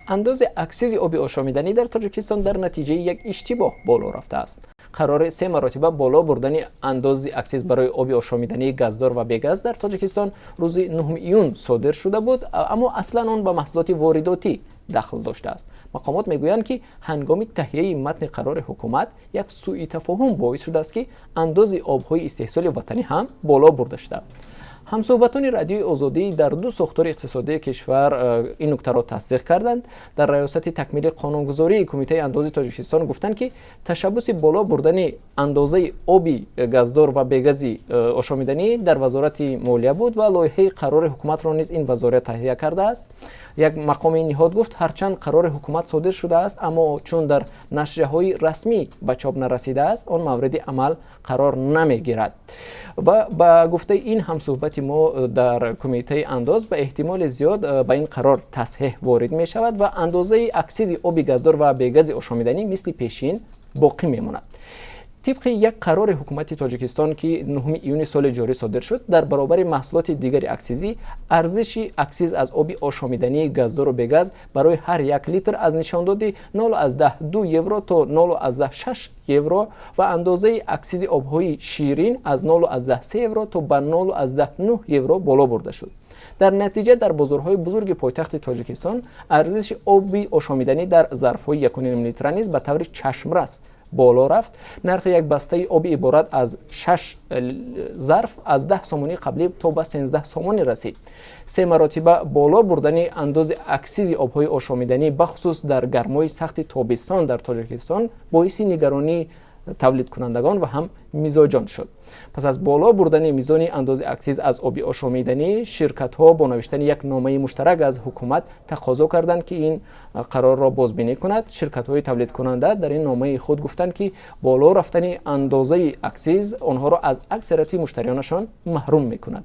Андози аксизи оби ошомиданӣ дар Тоҷикистон дар натиҷаи як иштибоҳ боло рафтааст. Қарори се маротиба боло бурдани андози аксиз барои оби ошомидании газдор ва бегаз дар Тоҷикистон рӯзи 9 июн содир шуда буд, аммо аслан он ба маҳсулоти воридотӣ дахл доштааст. Мақомот мегӯянд, ки ҳангоми таҳияи матни қарори ҳукумат як сӯитафоҳум боис шудааст, ки андози обҳои истеҳсоли ватанӣ ҳам боло бурда шудааст. Ҳамсӯҳбатони Радиои Озодӣ дар ду сохтори иқтисодии кишвар ин нуктаро тасдиқ карданд. Дар Раёсати такмили қонунгузории Кумитаи андози Тоҷикистон гуфтанд, ки ташаббуси боло бурдани андозаи оби газдор ва бегази ошомиданӣ дар Вазорати молия буд ва лоиҳаи қарори ҳукуматро низ ин вазорат таҳия кардааст. Як мақоми ниҳод гуфт, ҳарчанд қарори ҳукумат содир шудааст, аммо чун дар нашрияҳои расмӣ ба чоп нарасидааст, он мавриди амал қарор намегирад. Ва ба гуфтаи ин ҳамсӯҳбати мо дар Кумитаи андоз, ба эҳтимоли зиёд ба ин қарор тасҳеҳ ворид мешавад ва андозаи аксизи оби газдор ва бегази ошомиданӣ мисли пешин боқӣ мемонад. Тибқи як қарори ҳукумати Тоҷикистон, ки 9 июни соли ҷорӣ содир шуд, дар баробари маҳсулоти дигари аксизӣ арзиши аксиз аз оби ошомидании газдору бегаз барои ҳар як литр аз нишондоди 0,2 евро то 0,6 евро ва андозаи аксизи обҳои ширин аз 0,3 евро то ба 0,9 евро боло бурда шуд. Дар натиҷа дар бозорҳои бузурги пойтахти Тоҷикистон арзиши оби ошомиданӣ дар зарфҳои 1,5 литра низ ба таври чашмрас боло рафт. Нархи як бастаи оби иборат аз шаш зарф аз 10 сомонии қаблӣ то ба 13 сомонӣ расид. Се маротиба боло бурдани андози аксизи обҳои ошомиданӣ, бахусус дар гармои сахти тобистон дар Тоҷикистон, боиси нигаронии тавлидкунандагон ва ҳам мизоҷон шуд. Пас аз боло бурдани мизони андози аксиз аз оби ошомиданӣ, ширкатҳо бо навиштани як номаи муштарак аз ҳукумат тақозо карданд, ки ин қарорро бозбинӣ кунад. Ширкатҳои тавлидкунанда дар ин номаи худ гуфтанд, ки боло рафтани андозаи аксиз онҳоро аз аксарияти муштариёнашон маҳрум мекунад.